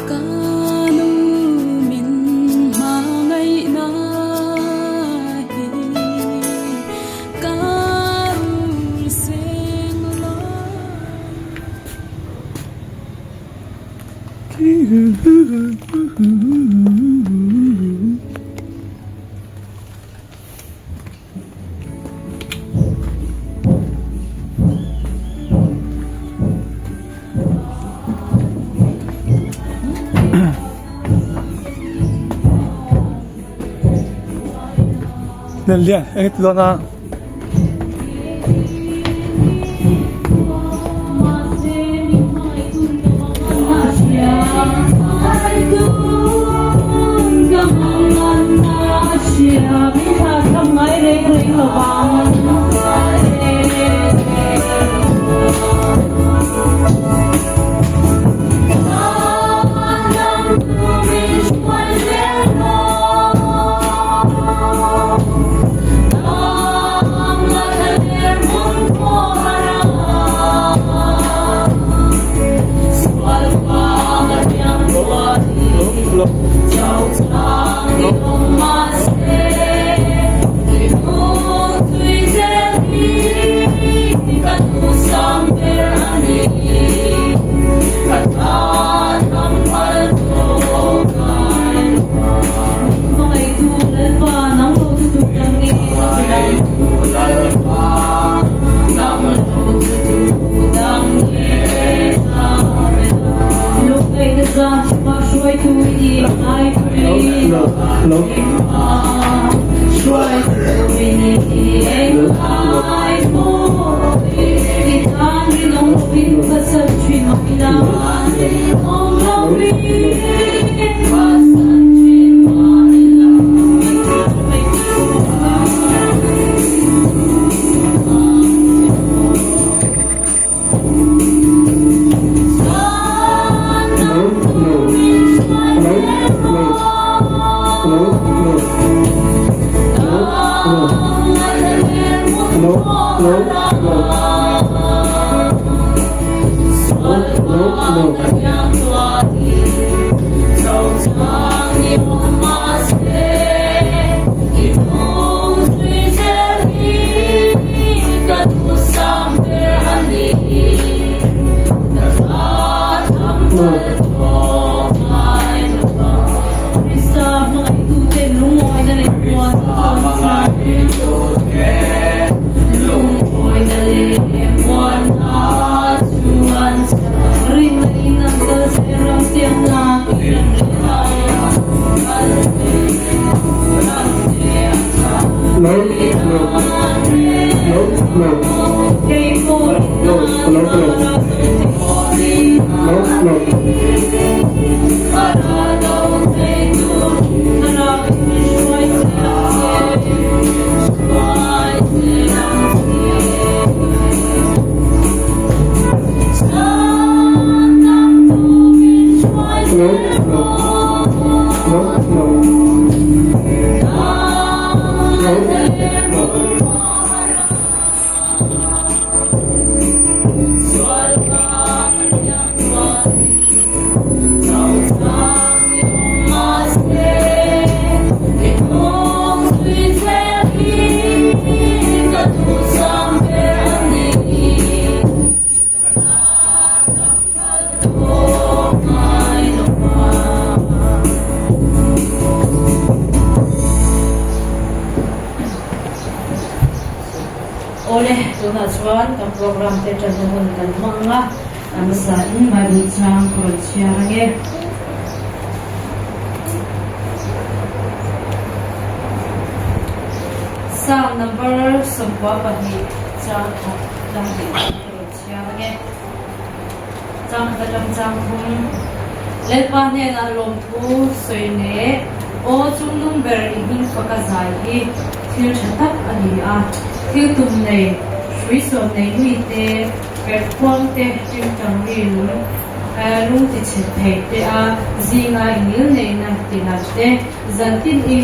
Ka nu min hmangaihna hi ka rul seng lo. Lian eng ti dawn a. Awle, tunah chuan kan program te ṭanna hun kan hmang a, a hmasa in Bible chang ka rawn chhiar ange. Psalm number 12 chang khat tlang leh ka rawn chhiar ange. Chang khat atang chang thum Lalpa hnenah lawmthu sawi leh aw chungnung ber i hming faka zai hi thil tha tak a ni a. Thil tum nei, hrui sawm nei mi te, perh khuang te, tingtang ri lung lung ti chhe thei te a zinga i ngil neihna ti lan te, zantin i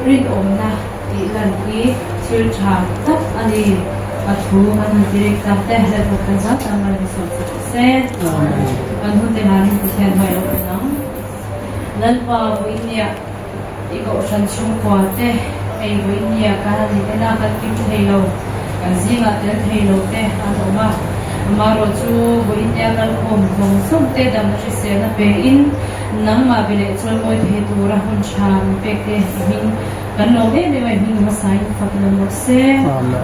rinawmna tih lan hi thil tha tak a ni. A thu an han ti rik tak te, Lalpa kan zat tan mai hmasawm che rawh se. Kan hun te hlanin Pathian hmai lo en ang. Lalpa Vawinia i kohhran chhungkua te hei Vawinia kan han in en a, kan kim thei lo, kan zingah tel thei lo te an awm a. Amaherawhchu Vawinia kalkhawm zawng zawng te damna hriselna pe in nangmah be leh chawimawi thei tura hun tha min pek te i hming Kan lawm em em a, i hming hmasa in fak lo rawh se.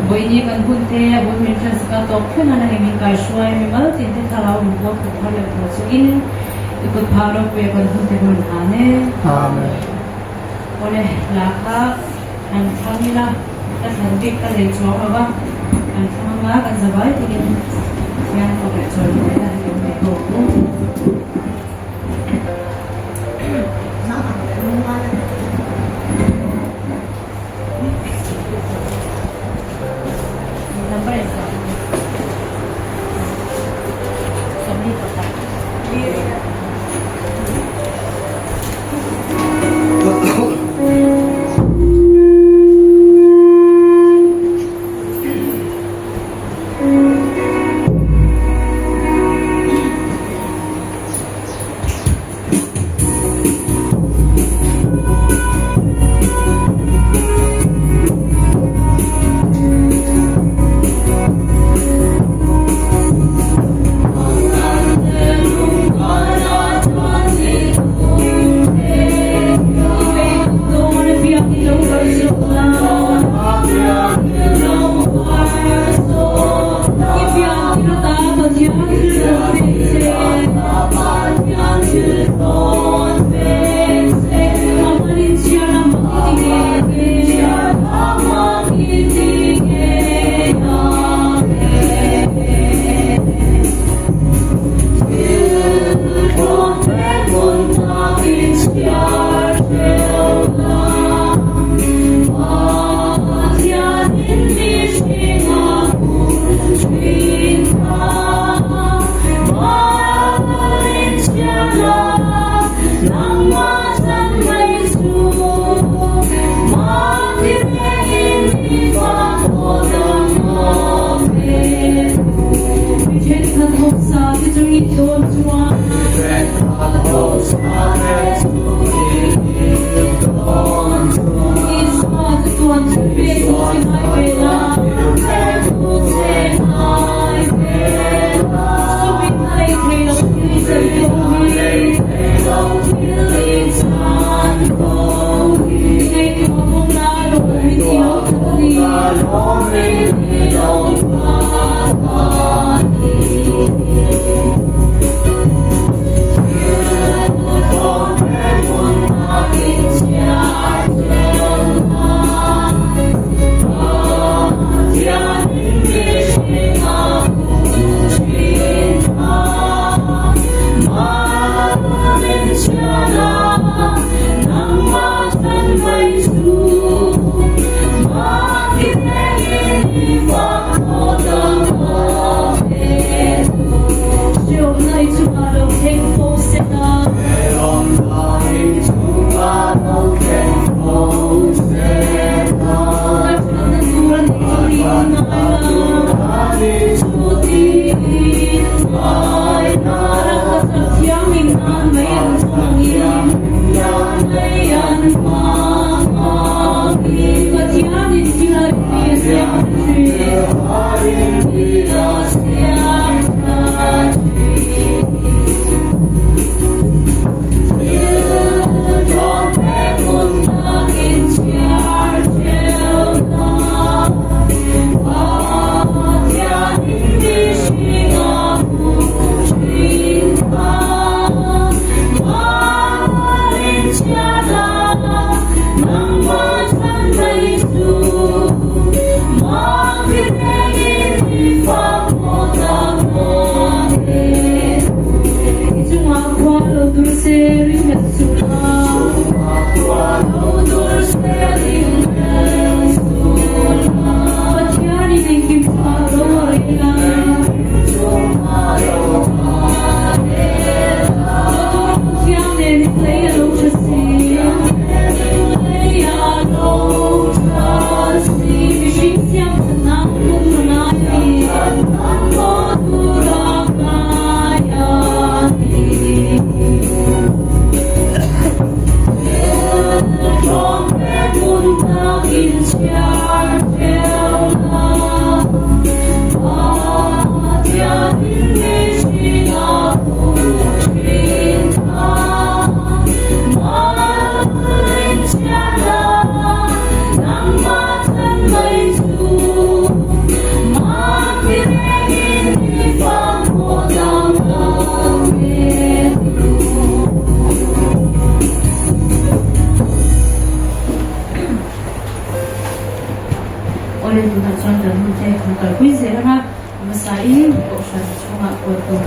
Vawiini kan hun te a bul min hriat zaka tawp thleng a nangin min kaihruai a, mimal tin te thlarau min bual kut thar leh tur chungin i kut phah ropui a kan hun te rawn han e. Amen. Awle, hla kha han thlang ila, ka thlan bik ka nei chuang lo va, kan thlang anga kan za vai takin Pathian fak leh chawimawi na hi awm nei bawk u.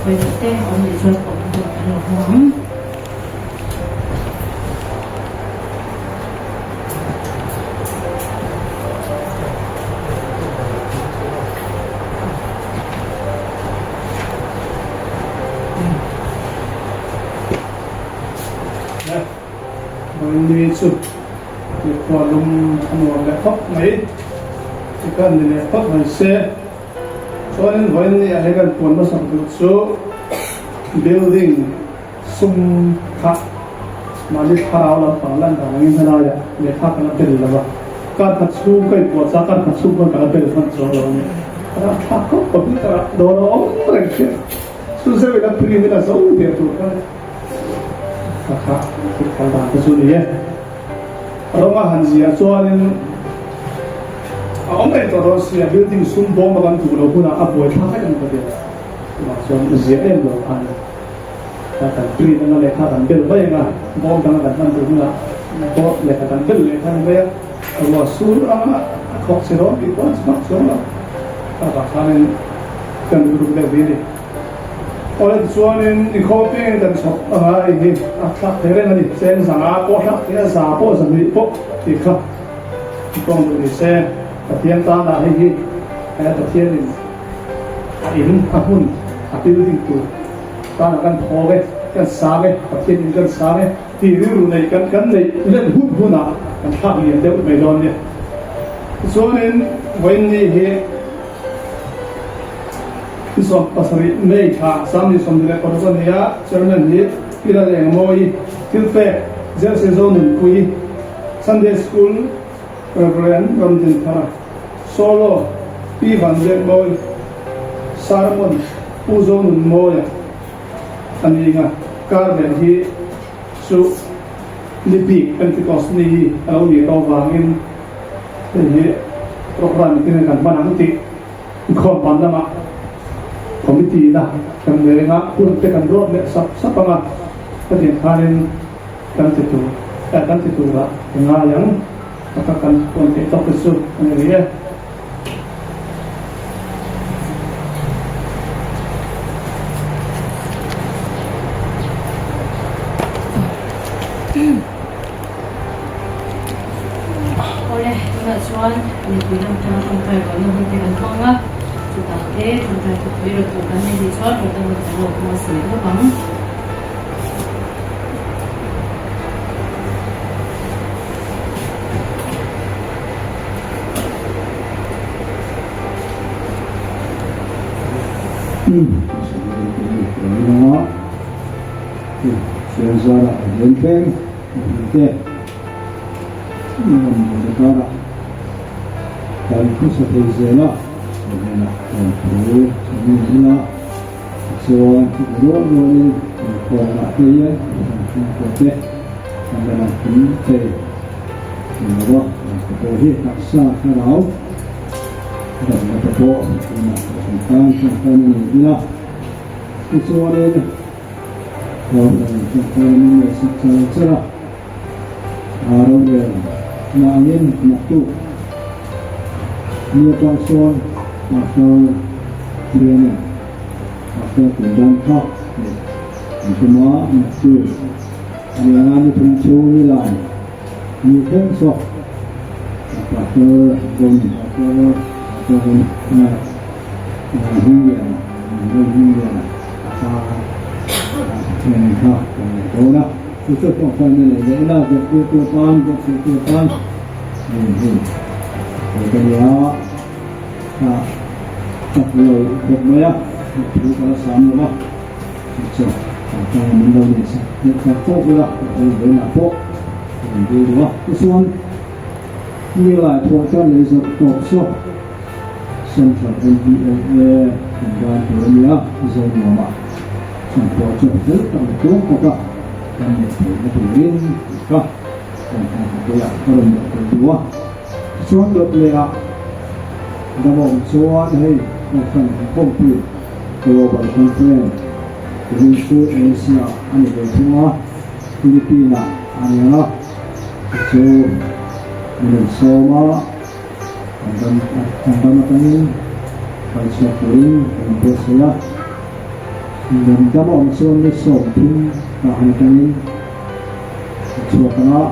pawimawh te a awm nih chuan pawh hun kan lo hmu ang. Ni chu khua lum a nuam leh khawp mai tikhan ni leh phawt mai se chuanin vawiin ni ah hian kan puan hmasak duh chu building sum kha mahni thlarau lampang lan dan angin helaiah lehkha kan la bel lo a kar khat chhung ka inpuah chak kar khat chhung pawn ka la bel hman chuang lo a ni a rahthlak khawp khawp hi ka rah dawn a awm reng hriat chu zeuhin a print in a zo der tur kha a ni. Ka kha thil kal dan te chu ni e. Rawng a han ziah chuanin a awm reng tawh dawn sia, building sum bawm a kan duh loh hunah a buai thlak vek ang ka ti a. Chuvang chuan ziah em lo khan ka kan print anga lehkha kan bel mai anga, bawm danga kan hman duh hunah bawm lehkha kan bel leh kha ni mai a, ruah sur anga a thawk che dawn tih pawh a chhuak chuang lo. Ka vang khanin kan ruk deuh hi a ni. Awle tichuanin i khawpeng kan chhawk anga hei hi a thlak thei reng a ni. Cheng zanga pawh thlak thei a, za pawh zahnih pawh tih kha i tawng duh ni se. Pathian tanah hei hi he Pathianin a in, a hmun, a building tur tanah kan thawk e, kan sang e, Pathianin kan sang e tih rilru neih kan kan neih len hun hunah kan thlak lian deuh mai dawn nia. Tichuanin vawiin ni hi. 27 May thla 36 a ni a, Chairman hi Pi Lalengmawi, Thilpek, Jersey Zonunpui, Sunday School Rev. Ramdinthara, Solo, Pi Vanbiakmawi, Sermon, Pu Zonunmawia a ni nga, kar leh hi chu ni bik Pentecost ni hi a lo nih tawh vangin hei hi programme tin kan hman ang tih Inkhawm ban lamah committee na kan nei anga hun te kan ruat leh sap sap anga hetiang khanin kan ti tur eh kan ti turah i ngai ang taka kan puan theih tawk te chu a ni rih e. Awle, tunah chuan mipui lam tanga tawngtai ruahna hun te kan hmang a, chutah te tawngtai thupui rawn tur kan nei nih chuan rawta hun kan lo hmang si leh bawk ang. Sianzara Lenthleng te Karah kan khawsa thei zel a, hnenah kan thu chhawm ila tichuan chutah rual rualin inkhawmna te hian kan chhungkua te kan la lang kim thei lo va, kan pawh hi taksa thlarau damna te pawh tunah kan tan tangkai na nei ila tichuanin Central NPLA indan tur a nia, Zonuamah chung pawh chu fel tak leh tluang taka kan neih theihna turin tih kha kan hnathawhpuiah ka rawn leh tel duh a. Tichuan dawt lehah damawm chuan hei Kohhran Inkhawmpui Global Conference kumin chu Asia a ni ve thung a, Philippine-ah a ni ang a, chu min rawn sawm a. An ram atangin kal chhuak turin kan inbuatsaih a. Ram dam a awm chuan ni 30 tah han atangin a chhuak ang a,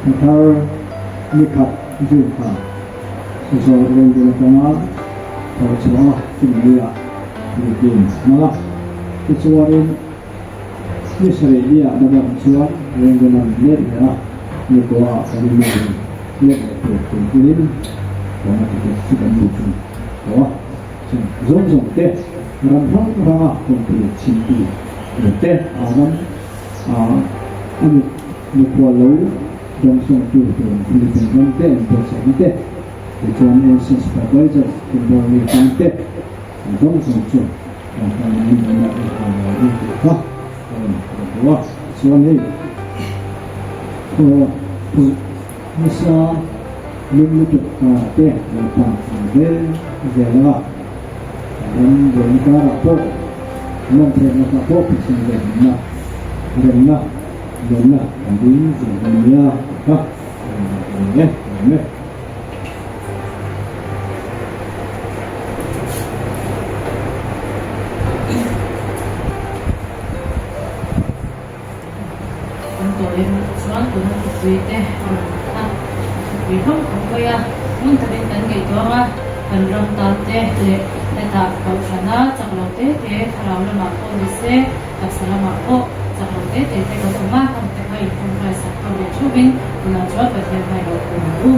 thla thar ni khat June thla zawr rengdil atanga thawh chhuah a chumi ni ah nitin hmang a. Tichuanin ni sarih ni ah dam a awm chuan rengdil an let leh a, ni kua ah kan in let leh tur tum hunin tuna ticket chu kan booking tawh a. Chung zawng zawng te ram hrang hranga kawngpui chhimtu tur te a ram a a mikhual lo dawngsawngtu tur Philippine ram te an buatsaihna te tichuan NC Supervisors Kimberly tan te chung zawng zawng chu tawngtaina in an la inhal lo a ni tih kha a rawn rawn duh a. Tichuan hei khaw Nasa lum lutuk karah te Lalpa an veng zel a, ram buaina karah pawh lawm theih lakah pawh Pathian remna, remna, lawmna kan ding zel dawn nia tih kha a rawn dah ve e, lawm e. Kan tawh em chuan tuna thupui te a rawn a, thupui hlawm khawp mai a, hmun takin kan ngaihtuang a, kan ram tan te leh hetah kohhrana chak lo te te thlarau lamah pawh ni se, taksa lamah pawh chak lo te te te kan awm a, heng te kha inṭawngṭai sak ho leh ṭheuhin tunah chuan Pathian hmai lo kun ang u.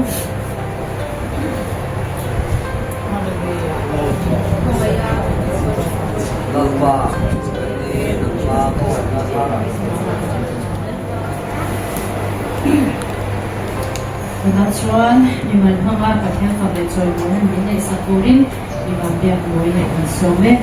Tunah chuan mimal hmanga Pathian fak leh chawimawi hun min neihsak turin mimal biak mawi leh kan sawm e.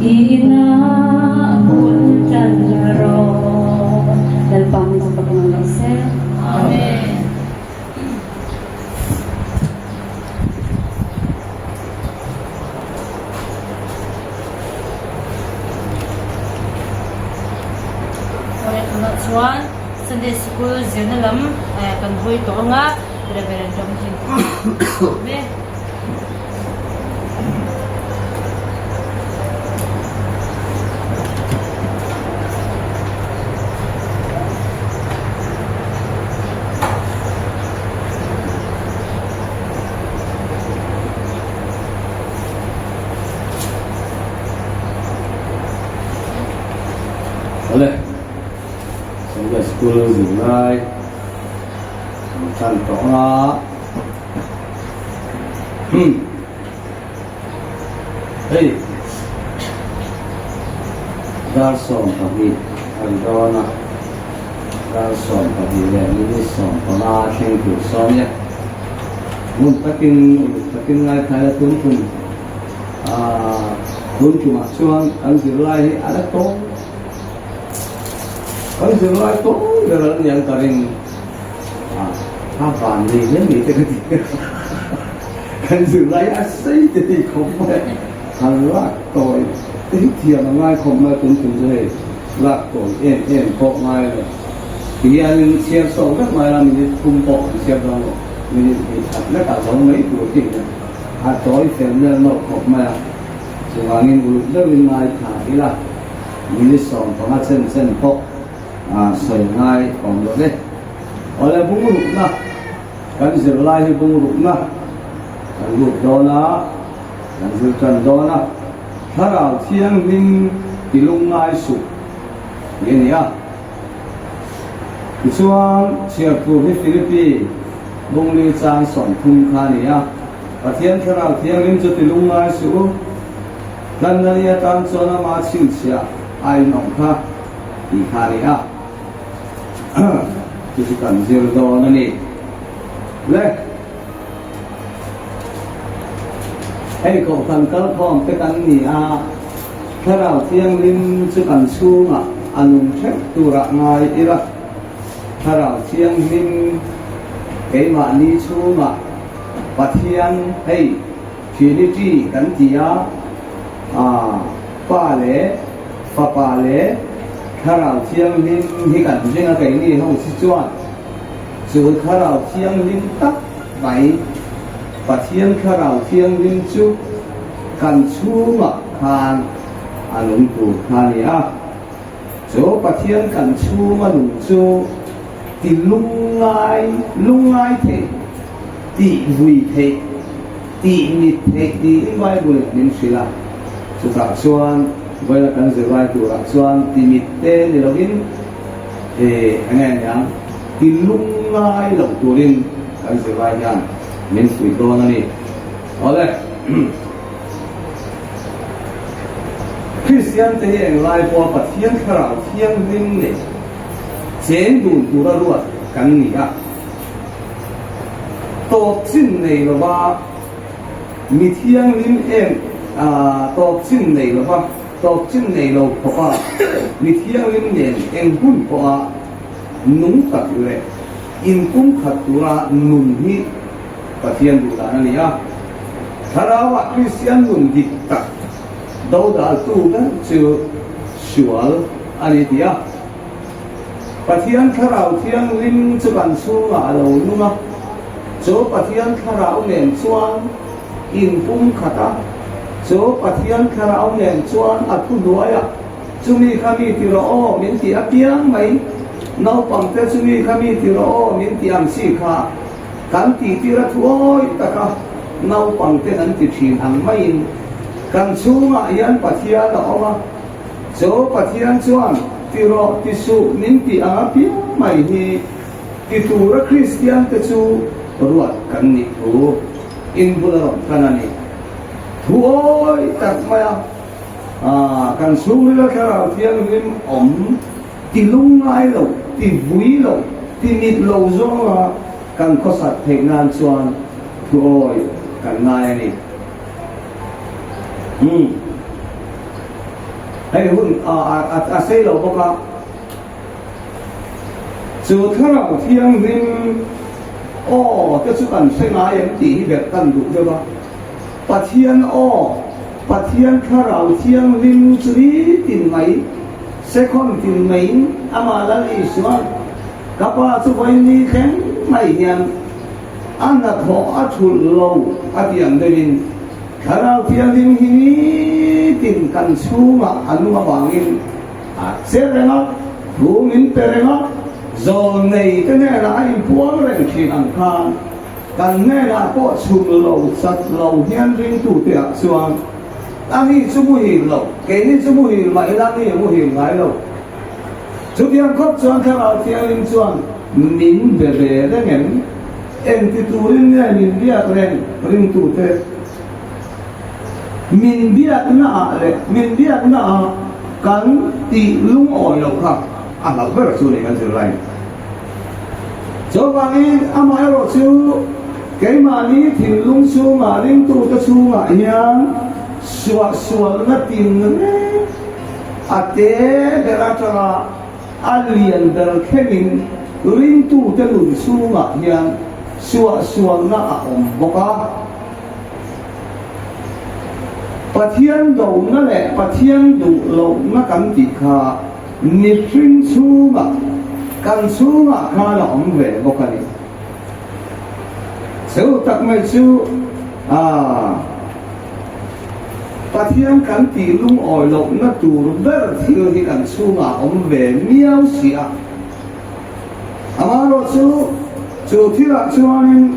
Inah bul tan rawh. Lalpa min chu ka hmang lo se. Amen. Tunah chuan Sunday Sikul zirna lam kan hawi tawh ang a, Reverend Ramthin Amen. Awle, Sunday School zirlai kan tan tawh a. Hmm. Hei. Dar 12 an dawn a. Dar 12 leh minute 15 thleng tur sawn nia. Ngun takin uluk takin ngaithla ila tun tum ah tun tumah chuan kan zirlai hi a la tawng. Kan zirlai tawng ber an niang ka ring. A van nei hle mai te ka ti kan zirlai a sei te tih khawp mai han lak tawi te hi thiam a ngai khawp mai tun tum chu hei lak tawi em em pawh ngai lo ti hianin chhiar sawk vek mai la minute thum pawh an chhiar dawn lo minute hnih khat lekah zo mai tur tih hian a tawi fel nel nawlh khawp mai a chuvangin uluk deuhin ngai thla ila minute 15 chen chen pawh A sawi ngai awm lo ve. Awle bungrukna kan zirlai hi bungrukna kan lut dawn a, kan zir tan dawn a, Thlarau Thianghlim ti lungngai suh tih a ni a. Tichuan chhiar tur hi Philippi bungli chang 30 kha a ni a, Pathian Thlarau Thianghlim chu ti lungngai suh u, hlanna ni atan chuan ama chhinchhiah a inawm kha. Tih kha a ni a, chu chu kan zir dawn a ni. Le, hei kohhran kalkhawm te kan ni a, Thlarau Thianghlim chu kan chhungah a nung theuh turah ngai ila, Thlarau Thianghlim keimahni chhungah Pathian hei Trinity kan ti a, Pa leh Fapa leh Thlarau Thianghlim hi kan ring a, keini ho si chuan chu Thlarau Thianghlim tak mai, Pathian Thlarau Thianghlim chu kan chhungah khan a nung tur kha a ni a. Chu Pathian kan chhunga nung chu ti lungngai lungngai theih, tih vui theih, tih mit theih tiin Bible in min hrilh a. Chutah chuan vawiina kan zirlai turah chuan ti mit te ni lovin eh eng nge niang ti lungngai loh turin kan zirlai hian min fuih dawn a ni. Awle. Kristian te hi englai pawha Pathian Thlarau Thianghlim leh cheng dun tura ruat kan ni a. Tawp chin nei lova mi thianghlim em tawp chin nei lova tawp chin nei lo khawpa mi thianghlim nen eng hun pawha nung tak leh inpumkhat tura nun hi Pathian duh dan a ni a. Thlarauah Kristian nun dik tak dodaltu ber chu sual a ni ti a. Pathian Thlarau Thianghlim chu kan chhungah a lo nung a, chu Pathian Thlarau nen chuan inpumkhat a, chu Pathian Thlarau nen chuan a thuhnuaiah chumi kha mi ti rawh aw min ti apiang mai, naupangte chumi kha mi ti rawh aw min ti ang chi kha Kan tihtir a thuawi taka naupang ten an ti thin ang maiin kan chhungah hian Pathian a awm a, chu Pathian chuan ti rawh ti suh min tih ang apiang mai hi ti tura Kristian te chu ruat kan nih thu in bul a rawn tan a ni. Thuawi tak mai a, kan chhungrila Thlarau Thianghlim awm Ti lungngai lo, ti vui lo, ti mit lo zawnga kan khawsat theih nan chuan thuawi kan ngai a ni. Umm. Hei hun a sei lo bawk a. Chu Thlarau Thianghlim aw te chu kan hre ngai em tih hi ber kan duh deuh a. Pathian aw, Pathian Thlarau Thianghlim chu nitin mai, sekhon tin maiin amah Lal Isua'n ka Pa chu vawiin thleng mai hian a hnathawh a thulh lo a tih ang deuhin Thlarau Thianghlim hi nitin kan chhungah a nung avangin a che reng a, thu min pe reng a, zawlnei te hnenah a inpuang reng thin ang khan kan hnenah pawh chhum lo chat lo hian ringtute ah chuan a ni chu muhil lo, keini chu muhil mah ila ni a muhil ngai lo. Chutiang khawp chuan Thlarau Thianghlim chuan min be ve reng em? Engti turin nge min biak reng ringtute? Min biakna ah leh min biakna ah kan tih lungawi lo kha a hlauh ber chu ni kan zirlai. Chuvangin amaherawh chu keimahni thinlung chhungah ringtute chhungah hian suahsualna tin reng a te ber atanga a lian ber thlengin ringtute nun chhungah hian suahsualna a awm bawk a. Pathian dona leh Pathian duh lohna kan tih kha mihring chhungah, kan chhungah khan a awm ve bawk a ni. Cheu tak mai chu a Pathian kan tih lungawi lohna tur ber thil hi kan chhungah a awm ve miau si a. Amaherawh chu, chu thilah chuanin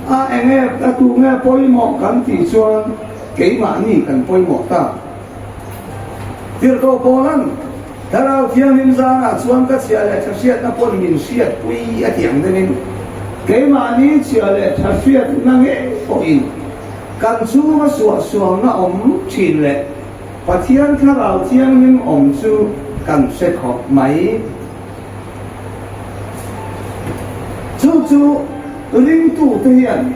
a enge a tu nge pawimawh kan tih chuan keimahni kan pawimawh ta. Tirhkoh Paula'n, Thlarau Thianghlim zanah chuan ka chhia leh tha hriatna pawn min hriatpui a ti ang deuhin, keimahni chhia leh tha hriatna ngei pawhin kan chhunga suahsualna awm thin leh Pathian Thlarau Thianghlim awm chu kan hre khawp mai. Chu chu ringtute hian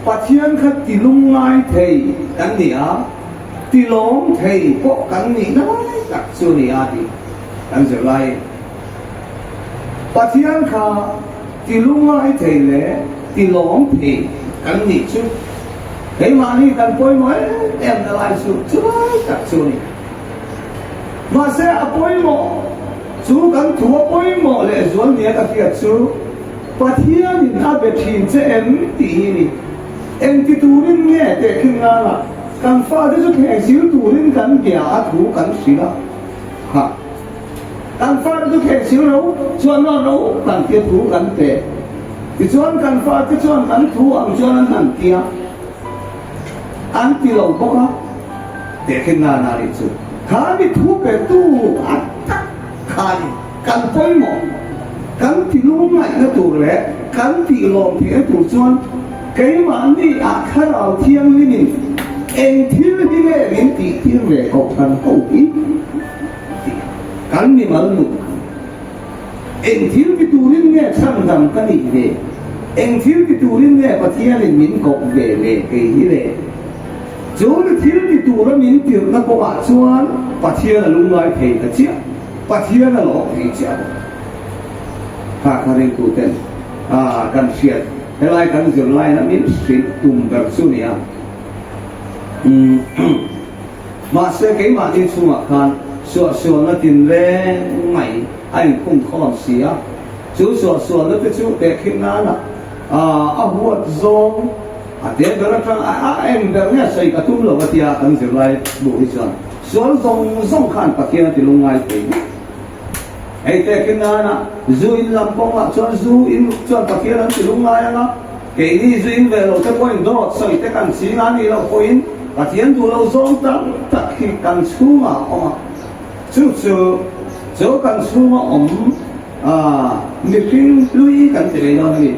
Pathian kha ti lungngai thei kan ni a, ti lawm thei pawh kan nih lai tak chu ni a tih kan zir lai. Pathian kha ti lungngai thei leh ti lawm thei kan nih chu keimahni kan pawimawh em em na lai chu chu lai tak chu a ni. Mahse a pawimawh chu kan thu a pawimawh leh zual nia ka hriat chu Pathianin a be thin che em tih hi ni. Engti turin nge tehkhin nana kan fate chu thleng sil turin kan bia a thu kan hrilh a. Ha. Kan fate chu thleng sil ro chuan ruat ro kan tia thu kan pe. Tichuan kan fate chuan kan thu ang chuan an han tia. An ti lo bawk a, tehkhin nana nih chu kha mi thu pe tu a tak kha ni kan pawimawh, kan ti lungngaihna tur leh kan tih lawm theihna tur chuan keimahni ah Thlarau Thianghlimin eng thil hi nge min tih tir ve kohhran ho hi tih kan mimal nuh. Eng thil ti turin nge chhandam ka nih ve? Eng thil ti turin nge Pathianin min kawp ve le kei hi le? Chu mi thil ti tura min tirhna kawngah chuan Pathian a lungngai thei ta chiah, Pathian a lawm thei chiah bawk. Kha kha ringtuten a kan hriat helai kan zirlaina min hrilh tum ber chu nia. Mahse, keimahni chungah khan suahsualna tinreng mai a inkhung khawm si a, chu suahsualna te chu tehkhin nana a huat zawng a te ber atang a eng ber nge sawi ka tum lo a tia kan zirlai bu hi chuan sual zawng zawng khan Pathian a ti lungngai thei mai. Hei tehkhin nana zu in lam kawngah chuan zu in chuan Pathian an ti lungngai ang a, Keini zu in ve lo te pawhin dawt sawi te kan ching a nih loh pawhin Pathian duh lo zawng tam tak hi kan chhungah a awm a, chu chu chu kan chhunga awm mihring hlui kan ti mai dawn a ni.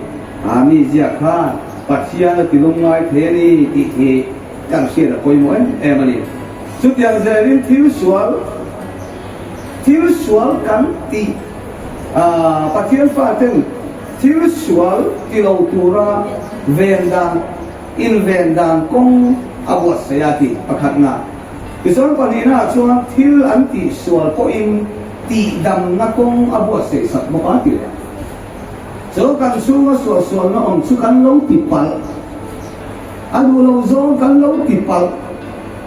A mizia khan Pathian a ti lungngai thei a ni tih hi kan hriat a pawimawh em em a ni. Chutiang zelin thil sual thil sual kan tih Pathian faten Thil sual ti lo tura ven dan, inven dan kawng a buatsaih a ti pakhatna. Tichuan pahnihnaah chuan thil an tihsual pawhin tihdamna kawng a buatsaih sak bawk a ti leh a. Chu kan chhunga suahsualna awm chu kan lo ti palh, a duh lo zawng kan lo ti palh,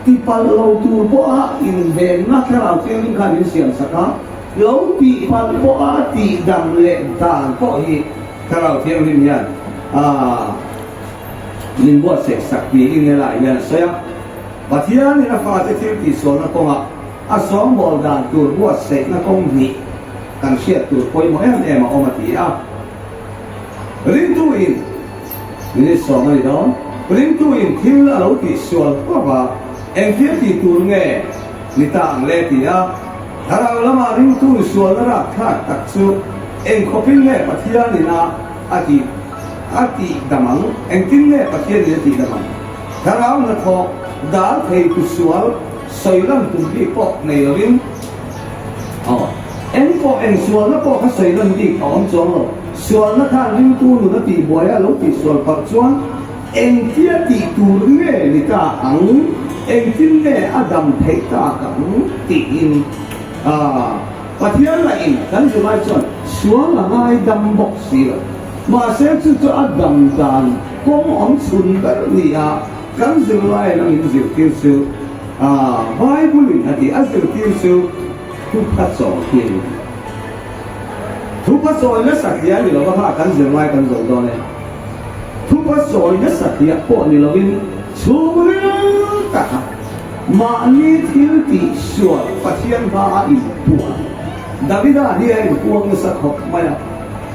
ti palh lo tur pawha invenna thlarau thianghlim khan min siam sak a, lo tih palh pawha tihdam leh dan pawh hi thlarau thianghlim hian min buatsaih sak tiin helaiah hian a sawi a. Pathianin a fate thil tihsualna kawngah a sawngbawl dan tur buatsaihna kawng hnih kan hriat tur pawimawh em em a awm a ti a. Ringtuin minute sawm a ni dawn. Ringtuin thil a lo tihsual vak a, eng thil tih tur nge ni ta ang le ti a. Thlarau lama ringtu sualna rakthlak tak chu eng khawpin nge Pathianin a a tih a tih dam ang? Engtin nge Pathianin a tih dam ang? Thlarau hnathawh dal thei tu sual sawi lan tum bik pawh nei lovin aw eng pawh eng sualna pawh kha sawi lan bik a awm chuang lo. Sualna khan ringtu nun a tih buai a lo tih sual palh chuan engtia tih tur nge ni ta ang, engtin nge a dam theih tak ang tiin Pathian lahin kan zirlai chuan sual a ngaidam bawk si lo. Mahse chu chu a dam dan kawng awm chhun ber ni a, kan zirlai lam in zirtir chu Bible in a ti, a zirtir chu thupha chawi hi a ni. Thupha chawi nasa hle a ni lo va, ha kan zirlai kan zo dawn e. Thupha chawi nasa hle pawh ni lovin chhungril taka mahni thil tih sual Pathian hmaah inpuan. Davida hi a inpuang nasa khawp mai a.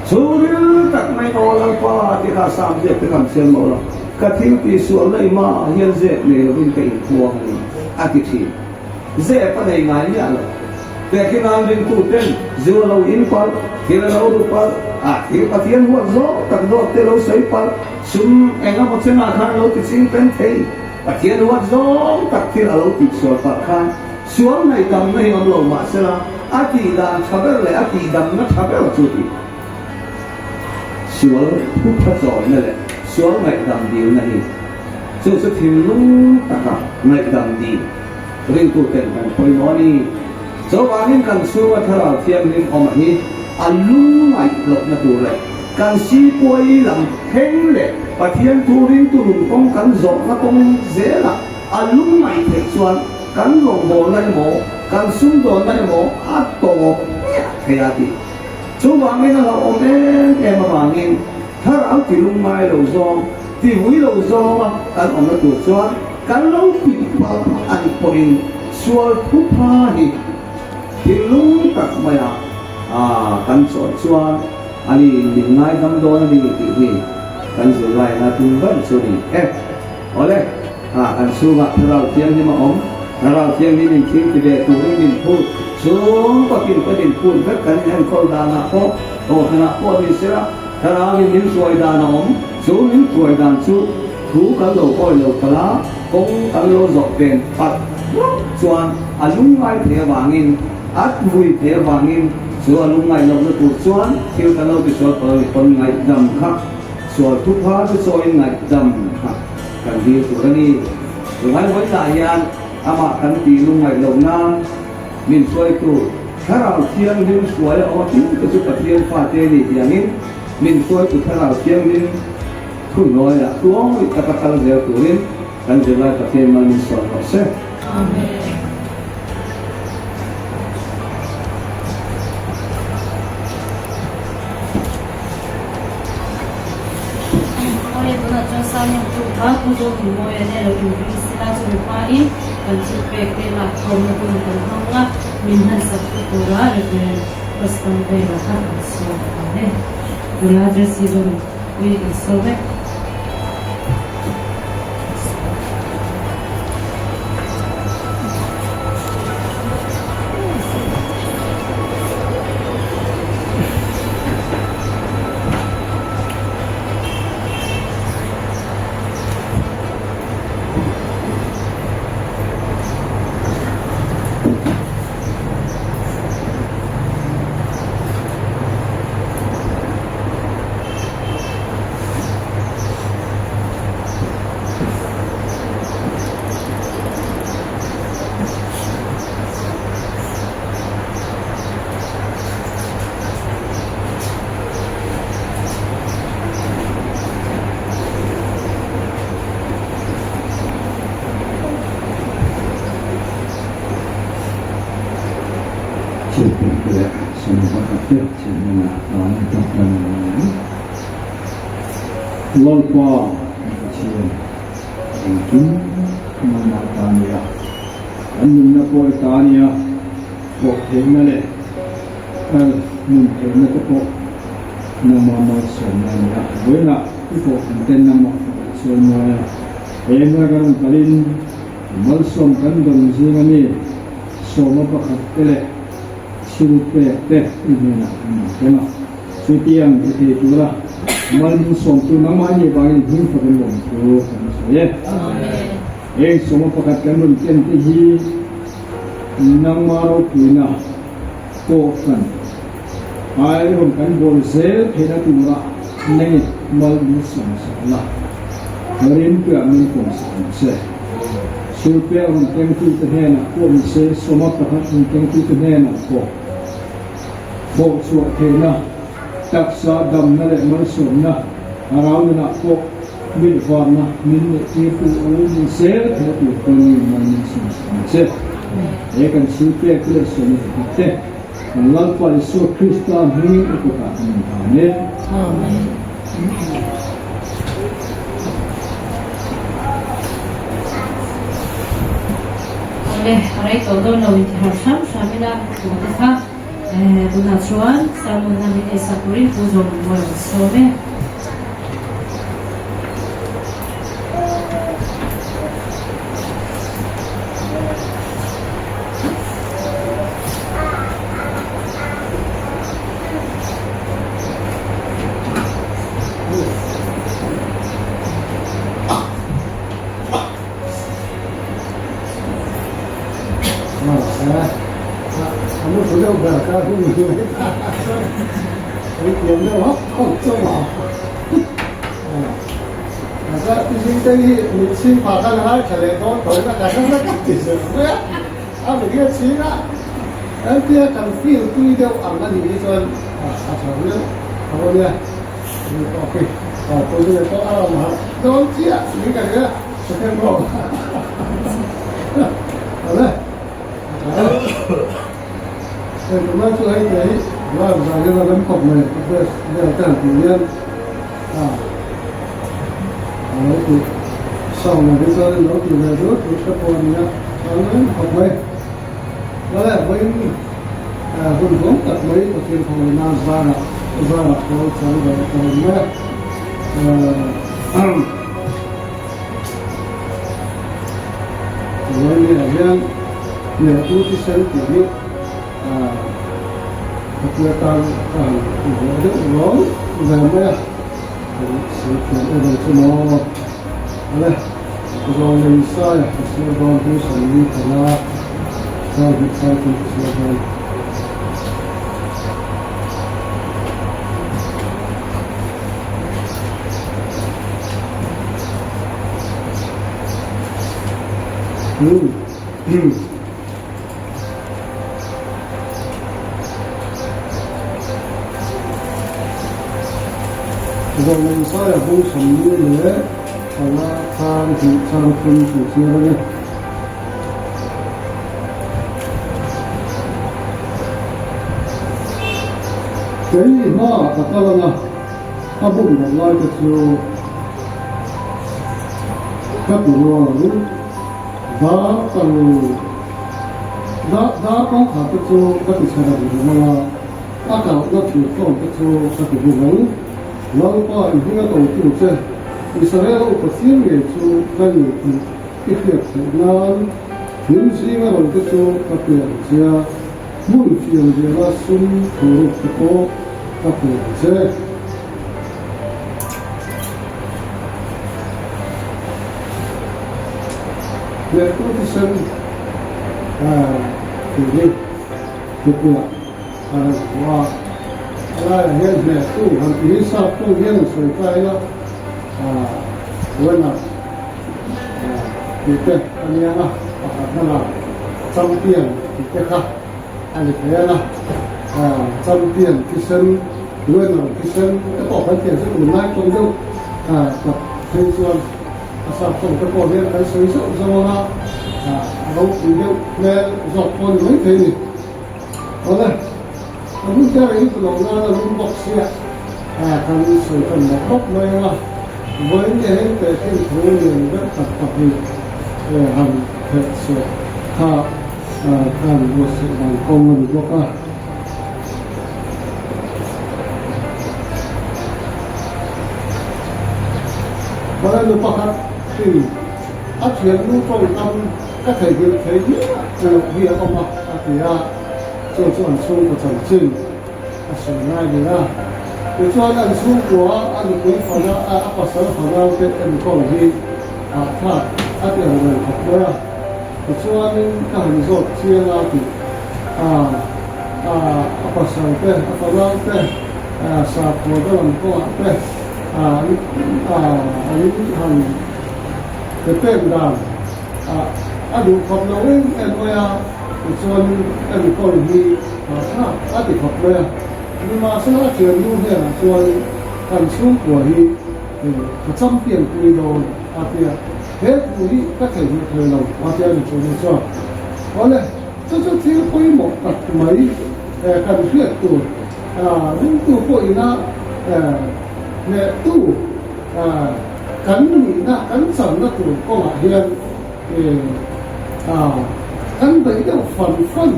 Chhungril tak mai aw Lalpa ti kha Sam zep te khan siam mawh lo, ka thil tih sualna i hmaah hian zep nei lovin ka inpuang a ni, a ti thin. Zep a nei ngai miah lo. Tehkhi nan ringtu ten zu a lo in palh, thil a lo ru palh, a thil Pathian huat zawng tak dawt te lo sawi palh, sum eng emaw chenah khan lo ti ching pen thei, Pathian huat zawng tak thil a lo tih sual palh khan Sual ngaihdamna hi awm lo mahsela a tihdan tha ber leh a tihdamna tha ber chu tih sual thupha chawina leh sual ngaihdam dilna hi chu chu thinlung taka ngaihdam dil ringtuten kan pawimawh a ni. Chuvangin kan chhunga thlarau thianghlim awm hi a lungngaih lohna tur leh kan sipuai lam thleng leh Pathian thu ringtu nun kawng kan zawhna kawng zelah a lungngaih theih chuan Kan rawngbawlna emaw, kan sumdawnna emaw a tawp hmiah thei a ti. Chuvangin a hlauhawm em em avangin thlarau ti lungngai lo zawng, ti vui lo zawnga kan awmna tur chuan kan lo tih palh a nih pawhin sual thupha hi thinlung tak maia kan chawi chuan a ni min ngaidam dawn a ni tih hi kan zirlaina tum ber chu a ni e. Awle, ah kan chhungah Thlarau Thianghlim a awm. Thlarau Thianghlim in thil ti ve turin min phut. Chhung pakin kan inphut vek kan inenkawl danah pawh, kohhranah pawh ni sela, Thlarau in min hruai dan a awm. Chu min hruai dan chu thu kan lo hawi lo kal a, kawng kan lo zawh ven phat hlauh chuan a lungngai thei avangin, a vui thei avangin chu a lungngaih lohna tur chuan thil kan lo tisual palh a ni pawn ngaihdam kha. Sual thupha chu chawiin ngaihdam kha kan dil tur a ni. Lungai vawiinah hian amah kan tih lungngaih loh nan min hruaitu Thlarau Thianghlim hruai a awm tin te chu Pathian fate a nih hiangin min hruaitu Thlarau Thianghlim thuhnuaiah tluangawih taka kal zel turin kan zirlai Pathian mal min sawn rawh se. Amen. Awle tunah chuan Saihem tu kha Pu Zohmunmawia nen lo inring sela chu mi hmain kan thil pek te lak khawmna hun kan hmang a, min hman sak tu tura Reverend Pastor Vela kha kan sawm ang e. Nula Jessie Zohmunpuii kan sawm e. Sawmva te chhehna ah an tak a ni. Lalpa kan Pathian engkim nangmah ta a ni a, kan nunna pawh i ta a ni a, thawh theihna leh nun theihna te pawh nangmah malsawmna a ni a, vawiinah i kohhran ten nangmah pakhat chuan ngai a, he hmai kan rawn kalin malsawm kan dawn zing a ni, sawma pakhat te leh thil pek te i hnenah kan rawn thleng a, chutiang ti thei tura mal min sawmtu nangmah i nih vangin hming fak in lawm thu kan sawi e. Heng sawma pakhat kan rawn ken te hi nangmah ropuina kohhran ai rawn kan bawl zel theihna tura nangin mal min sawm sak la, rinpuiah min pawm sak ang che. Sulpek rawn kengtute hnenah pawh ni se, sawma pakhat rawn kengtute hnenah pawh thawh chhuah theihna, taksa damna leh malsawmna, a rau nunah pawh mit varna min neih tirtu a lo ni zel theihna tur pawn mi mal min sawm sak ang che. He kan sulpek te leh sawma pakhat te kan Lalpa Isua Krista hmingin i kutah kan inhlan e. Amen. Awle, a rei tawh dawn lo inti harh hram hram ila thu te kha tunah chuan sermon na min eisak turin Pu Zawlmuawi rawn sawm e. A hun te rei duh lo nan a lum bawk sia kan sawi tan mawp mawp mai ang a, vawiin te heng tehkhin thu lian deuh tak pahnih han phelh chhuah kha khan buatsaih dan kawng a ni bawk a. Mawle nu pakhat in a thiannu tawngkam ka theihnghilh thei miah loh hi a awm a, a ti a. Chu chu an chhungkaw chanchin a sawi ngai ni a. Tichuan an chhungkua a nupui fana a pasal fanaute enkawl hi hahthlak a ti ang reng khawp mai a. Tichuanin ka han zawt chiang a tih a a a pasal te a fanaute sakhua te lam kawngah te an an han pe pek dan a duh khawp lo em em mai a. Tichuan enkawl hi hahthlak a ti khawp mai a, nimahsela a thiannu hnenah chuan kan chhungkua hi ka champion pui dawn a ti a, he thu hi ka theihnghilh thei lo a ti a ni chu ni chuan awle chu chu thil pawimawh tak mai kan hriat tur ringtu pawh ina hnehtu kan nihna kan channa tur kawngah hian Kan beih deuh fan fan.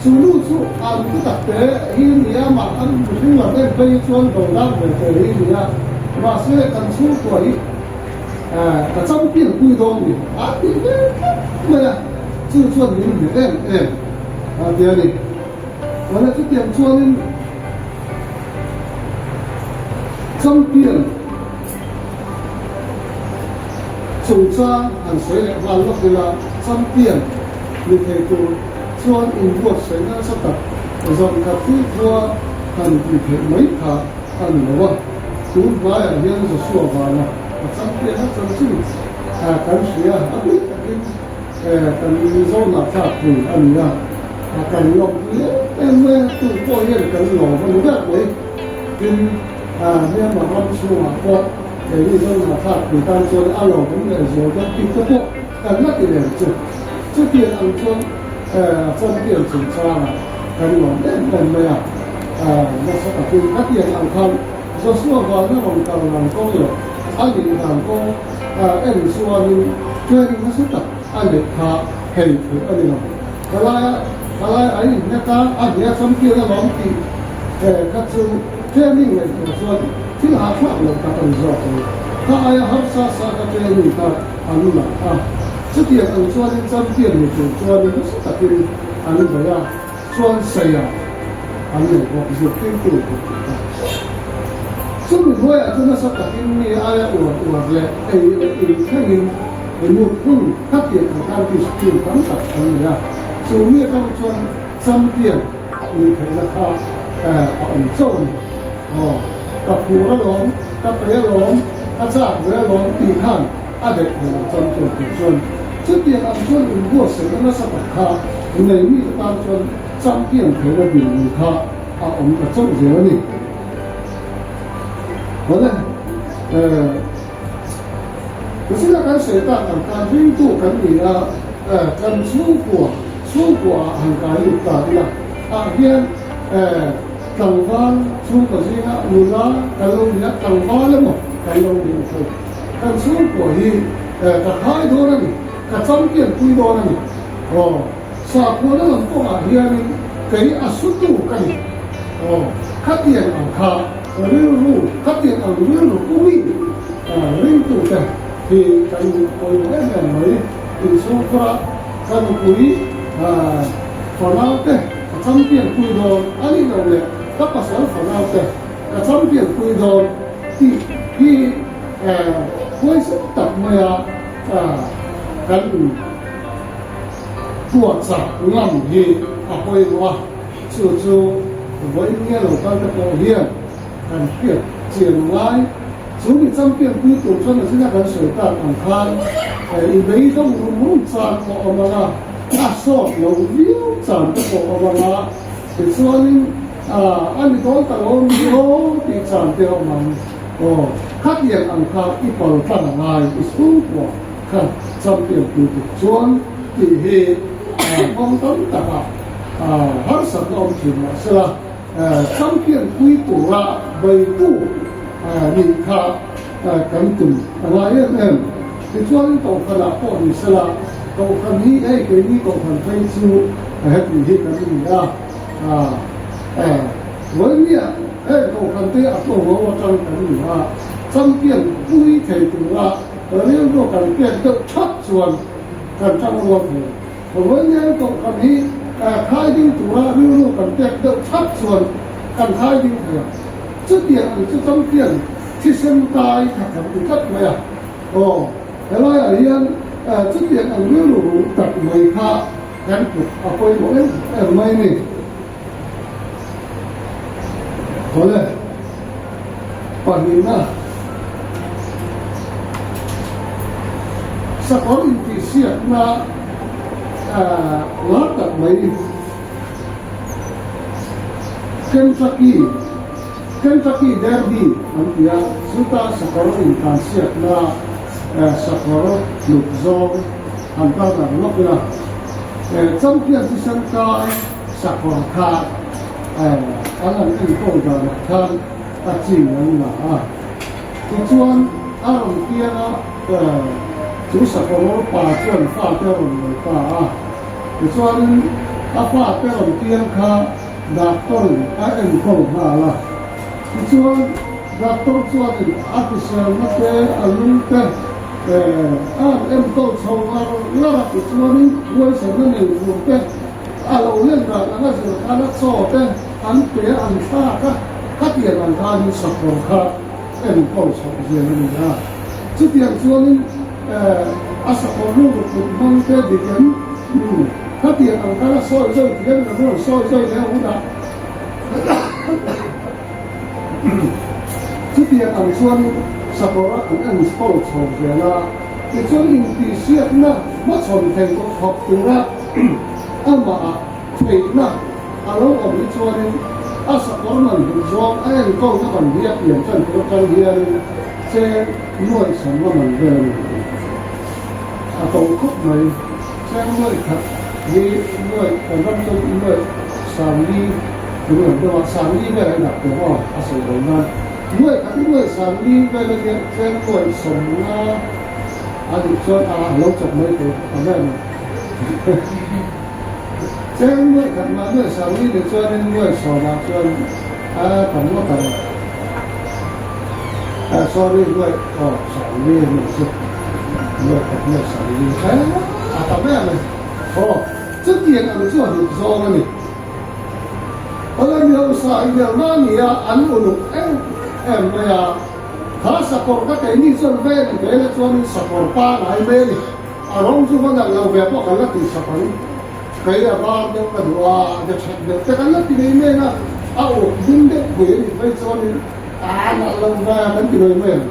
Chu nu chu an thu tak te hi nia mah an mihring lam en phei hi chuan do lak ve te hi nia. Mahse kan chhungkua hi ka champion pui dawn ni a ti ve tlat mai a, chu chuan min hneh em em a ti a ni. Mahse chutiang chuanin champion. Chungchang han sawi leh nghal lawk ila, champion ni thei tur chuan inbuatsaih nasa tak zan khat thil khua han tih theih mai kha a ni lo a. Tun hmaiah hian Joshua vana a champion a chanchin kan hria a bik takin kan Mizohnah thlak pui a ni a, kan lawmpui em em mai a, tu pawh hian kan lawm a ni ber mai. Tin, Myanmar ram chhungah pawh keini Zohnah thlak pui tan chuan a lawmawm leh zual dawn tih te pawh kan la ti reng chu. Chutiang ang chuan champion chungchangah kan lawm em em mai a, nasa takin khatiang ang khan Joshua vana rawn kal dan kawng leh a nih dan kawng en chuanin training nasa tak a neih kha hei theih a ni lo. Khalaia khalai a inhnek a, a hnia champion a lawm tih kha chu training nei tur chuan thil hahthlak loh tak a ni zawk ang. Kha aia harsa sa kha training kha an la a, chutiang ang chuanin champion ni tur chuanin nasa takin an bei a, chuan saia an nei bawk zirtirtu tur tih kha. Chumi hnuaiah chu nasa takin mi aia uar uar leh ei leh in thlengin mut hun khatiang ang khan discipline tam tak an nei a, chu mi atang chuan champion nih theihna kha a awm chauh a ni. Aw, ka phur alawm, ka pe alawm, ka chak ve alawm tih khan a daih thei lo champion tur chuan chutiang ang chuan inbuatsaihna nasa tak kha nei mite tan chuan champion theihna dinhmun kha a awm ta chauh zel a ni. Awle, eh, Kusina kan sawi tak ang khan ringtu kan ni a, eh, kan chhungkua, chhungkua ah han kai lut ta ila, ah hian, eh, tlangval chhungkaw zinga nula kan lo ni a, tlangval emaw kan lo ni ang thei. Kan chhungkua hi, eh, ka khai dawn a ni, ka champion pui dawn a ni. Aw, sakhuana lam kawngah hianin kei a sutu ka ni. Aw, khatiang ang kha rilru, khatiang ang rilru pumi ringtute hi kan pawimawh em em mai. Inchhungkhura ka nupui fanaute ka champion pui dawn a nih loh leh ka pasal fanaute ka champion pui dawn tih hi huaisen tak maia kan puahchah ngam hi a pawimawh a. Chu chu vawiin nge lo kal te pawh hian kan hriat chian ngai. Chu mi champion pui tur chuan a zina kan sawi tak ang khan i beidawng rum rum chan pawh awm ang a, a sawt lo viau chan te pawh awm ang a, tichuanin a ni dawn ta lo mi aw tih chan te a awm ang. Aw, khatiang ang kha i pal tlang a ngai, i chhungkua kha champion pui tur chuan tih hi kawng tam takah harsatna awm thin mahsela. Champion pui tura beitu nih kha kan tum a ngai em em. Tichuanin Kohhranah pawh ni sela, Kohhran hi hei keini Kohhran phei chu heti hi kan ni a, vawinia heng Kohhran te a tlawm ho atang kan ni a, Champion pui thei tura rilru kan pek deuh that chuan kan tangrual thei. Vawinia Kohhran hi khai ding tura rilru kan pek deuh that chuan kan khai ding thei a, chutiang ang chu Champion thisen kai kha kan ti tlat mai a. Aw, helaiah hian chutiang ang rilru ruh tak mai kha kan put a pawimawh em em mai ni. Awle, pahnihna, sakawr intihsiakna lar tak mai Kentucky, Kentucky Derby an ti a, chuta sakawr intlansiakna sakawr hnuk zawng han tarlang lawk ila, champion chu Sangkai sakawr kha an han enkawl danah khan a chin an la a, tichuan a rawn piang a, chu sakawr pa chuan fate a rawn nei ta a, tichuanin a fate rawn piang kha Doctor in a enkawl nghal a, tichuan doctor chuanin a hriselna te, a lung te a han enkawl chho ngar ngar a, tichuanin huaisanna nei tur te, a lo len dan anga zir khan a chaw te an pe a, an thlak a, khatiang ang khanin sakawr kha enkawl chhoh zel a ni a. Chutiang chuanin a sakawr rilru put hmang te dik em? Khatiang ang khan a sawi zawi thiam lo rawn sawi zawi leh a hunah chutiang ang chuan sakawr a an enkawl chho zel a, tichuan intihsiakna hmachhawn thei tawh khawp tura amah ah theihna a lo awm hi chuanin a sakawr man hmuh zawng a enkawlna ban hi a pian chan tur atang hianin cheng nuaih samna man vel a ni a to khawp mai. Cheng nuaih khat hi nuaih kan ram chu nuaih sangli tun ang deuh a, sangli vel a inah teh maw a sawi lo nan nuaih khat hi nuaih sangli vel a nia cheng nuaih sawmnga a nih chuan a lo chawp mai thei a tam em cheng nuaih khat mah nuaih sangli nih chuanin nuaih sawmah chuan a tam ngawt ang sorry nuaih aw sangli a nih chu. Nuaih khat nuaih sangli a tam em a ni. Aw, chutiang ang chu a hlut zawng a ni. Awle Miosa inelna a ni a, an uluk em em mai a. Kha sakawr kha keini chuan ven vel a chuanin sakawr pangai mai a ni. A rawng chu va nalh lo ve pawh kan la tih sak ang. Kei a var deuh ka duh a, de that deuh te kan la ti ngei mai a, a uk dum deuh pui a nih phei chuanin a nalh lo ve kan ti ngei mai ang.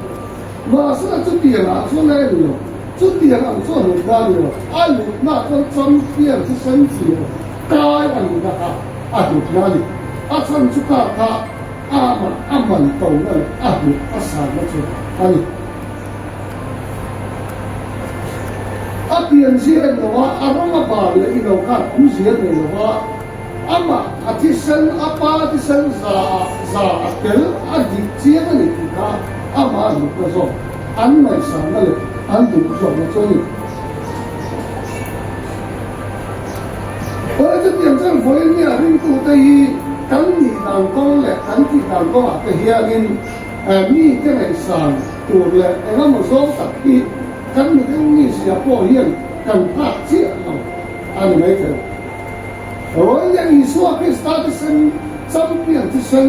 Mahse chutiang ah chuan a en lo, chutiang ang chuan lut na a ni lo, a lutna ah chuan champion chu sen chiah kai a nihna kha a hlutna a ni. A chhan chu kar kha a man a man to na leh a hlut a sanna chu a ni. A pianzia en lo a, a rawng a bar leh i lo khan awmzia nei lo va, amah a thisen a pa thisen za ah za a tel a dik chiang a ni tih kha amah a hlutna zawk an ngaihsanna leh an duh zawkna chu a ni. Awle chutiang chuan vawiin nia ringtute hi kan nih dan kawng leh kan tih dan kawngah te hianin mite ngaihsan tur leh engemaw zawng tak hi kan mihring mi zia pawh hian kan phak chiah lo a ni maithei. Rawlnia Isua Krista thisen champion thisen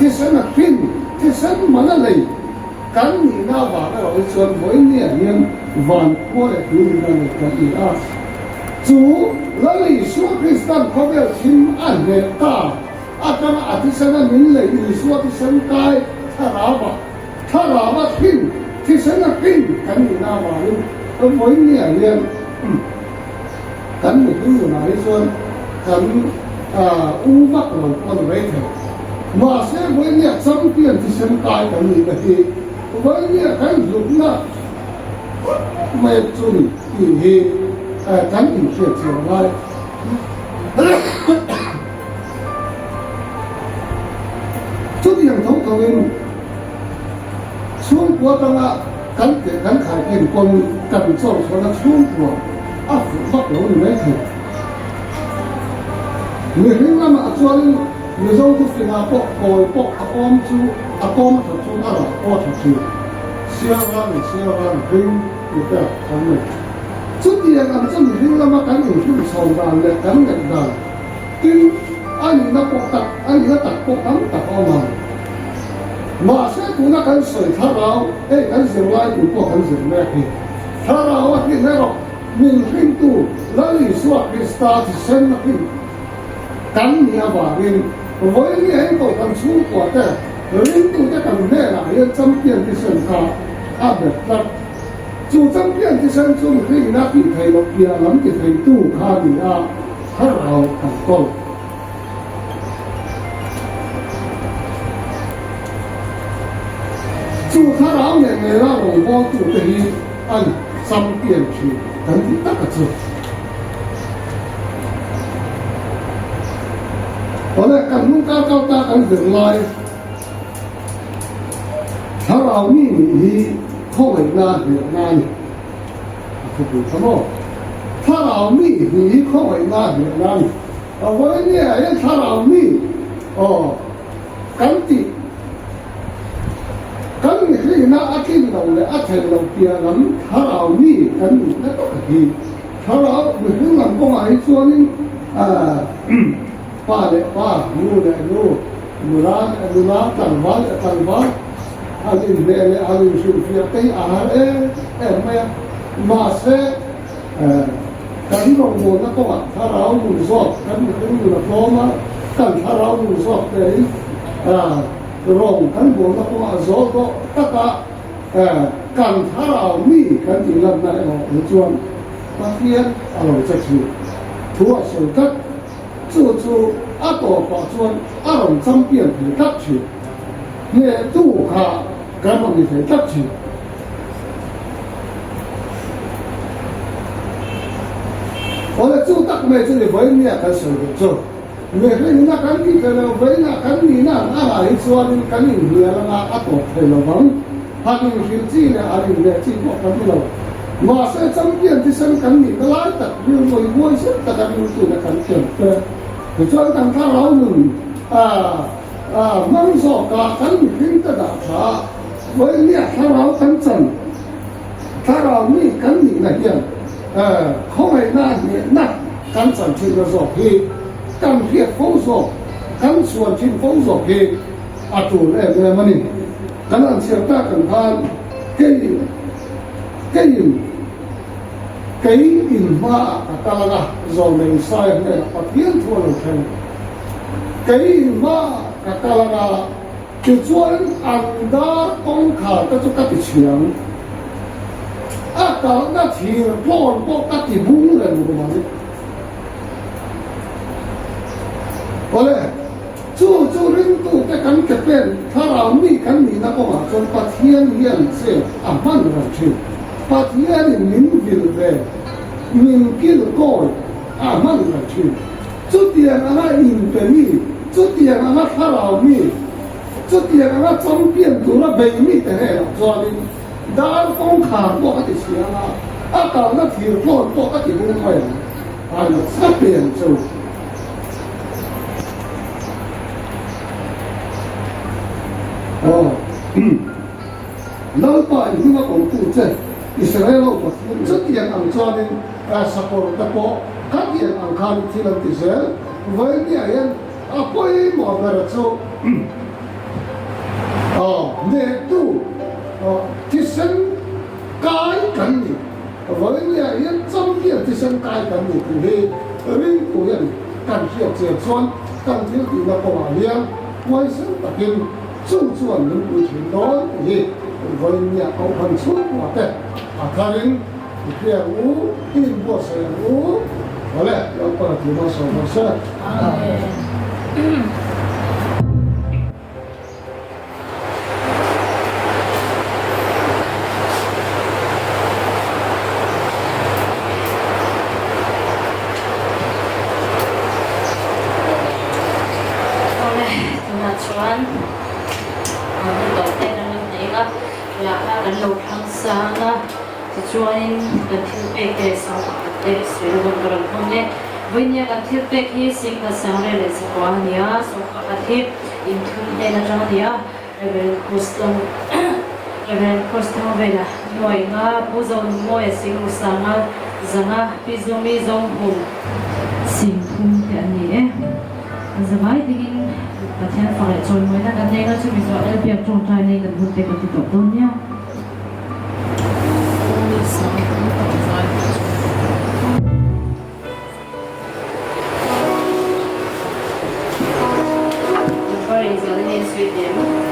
thisen a hrin thisen man a lei kan nihna avang erawh hi chuan vawinia hian van khua leh tui nihna nei kan ni a. Chu Lal Isua Kristan khawvel thim a hneh ta atanga a thisen a min lei Isua thisen kai thlarau ah thlarau a hrin thisen a hrin kan nihna avangin vawinia hian Kan mihring nunah hi chuan kan u vak lo pawh a ni mai thei. Mahse, vawinia champion thisen kai kan nih na hi vawinia kan hlutna mai chu ni tih hi kan inhriat chian a ngai. Chutiang tho thoin chhungkua atanga kan teh kan khaikhin pawn kan chawr chhuahna chhungkua a fuh vak lo ni maithei. Mihring lamah chuanin Mizo thufingah pawh kawi pawh a kawm chu a kawm a that chuan a rah pawh a tha thin. Sial ran leh sial ran hring tih te kan nei. Chutiang ang chu mihring lama kan inhrim chho dan leh kan ngaih dan tin a nihna pawh tak a nihna tak pawh tam tak a awm ang. Mahse tuna kan sawi thlarau hei kan zirlai tur pawh kan zir mek hi. Thlarau a hrin erawh Min hringtu Lal Isua Krista thisen a hring kan nih avangin vawiin enkawl kan chhungkua te ringtute kan hnenah hian champion thisen kha a bet tlat. Chu champion thisen chu mihring ina tih theih loh piah lam ti theitu kha a ni a, thlarau kan kawl. Chu thlarau leh ngeila rawngbawltute hi a ni champion thin kan tih tak a chu. Awle kan hnung kar kal ta kan zir lai thlarau mi nih hi khawngaihna hnehna a ni. A thupui kha maw? Thlarau mi nih hi khawngaihna hnehna a ni. A vawi nge ah hian thlarau mi aw kan tih kan mihrihna a tlin lo leh a thlen lo piah lam thlarau mi kan nihna tak hi thlarau mihring lam kawngah hi chuanin pa leh pa, nu leh nu, nula leh nula, tlangval leh tlangval han inhneh leh han inhrilhfiah te hi a har em em mai a, mahse Kan rawngbawlna kawngah thlarau nun zawk kan mihring nun a tlawm a, kan thlarau nun zawk te hi rawng kan bawlna kawngah zawl dawh taka kan thlarau mi kan tih lanna erawh hi chuan Pathian a lo che thin. Thu a sawi tlat. Chu chu a tawpah chuan a rawn champion thei tlat thin. Hnehtu kha kan rawn ni thei tlat thin. Awle chu tak mai chu ni vawiin nia kan sawi duh chu. Mihring na kan tih thei lo, vawiin ah kan nihna ang angah hi chuanin kan inhnial anga a tawp thei lo vang. Han inhrilh chi leh han inleh chi pawh kan ni lo. Mahse champion thisen kan nihna lai tak rilru hi huai zet taka riltu te kan ken te. Tichuan kan thlarau nun hmang zawka kan mihring te dah tha a, vawiin thlarau kan chan, thlarau mi kan nihna hian khawngaihna hnehna kan chan thinna zawk hi kan hriat fo zawk, kan chhuan thin fo zawk hi a tul em em a ni. Kan han chhiar tak ang khan kei keiin kei in hmaah ka kal ang a, Zawlnei Isaia hnenah Pathian thu a lo thleng. Kei in hmaah ka kal ang a, tichuan an dar kawngkhar te chu ka ti chhiang. A kalna thir tlawn pawh ka ti bung reng rum ang. Awle. Chu chu ringtute kan ke pen thlarau mi kan nihna kawngah chuan Pathian hian che a hman reng thin. Pathianin min vil ve, min kilkawi a hman reng thin. Chutiang anga inpe mi, chutiang anga thlarau mi, chutiang anga champion tura bei mite hnenah chuanin dar kawngkhar pawh a ti chhia ang a, a kalna thir tlawn pawh a ti bung mai ang. An ka pen chu. Aw, Lalpa i hnung a kotu che, Israel ho Pathian chutiang ang chuanin sakawr te pawh khatiang ang khan thil an ti zel. Vawinia hian a pawimawh ber chu hnehtu thisen kai kan ni. Vawinia hian champion thisen kai kan ni tih hi ringtu hian kan hriat chian chuan kan thil tihna kawngah hian huaisen takin chu chuan min pui thin dawn tih hi vawinia kohhran chhungkua te a tharin i hria ang u, i inbuatsaih ang u. Awle, Lalpa tih malsawm rawh se. Amen. Awle, tunah chuan lo thlang sang a, tichuanin kan thil pek te sang pakhat te sawi na hun ka rawn hmang e. Vawinia kan thil pek hi Singha Sangre leh Zakua a ni a, sawm pakhat hi inthum hnen atang a ni a, Reverend Krustam Reverend Krusthangvela nuai nga Pu Zonmawia Singru Sanga Zanga Pi Zomi Zohmun Singthum te an ni e. An zavai dingin Pathian fak leh chawimawina kan nei nga chumi zawh Elbiak tawngtai nei kan hun te kan ti tawh dawn nia. Number engzawhna nge sawi teh ang?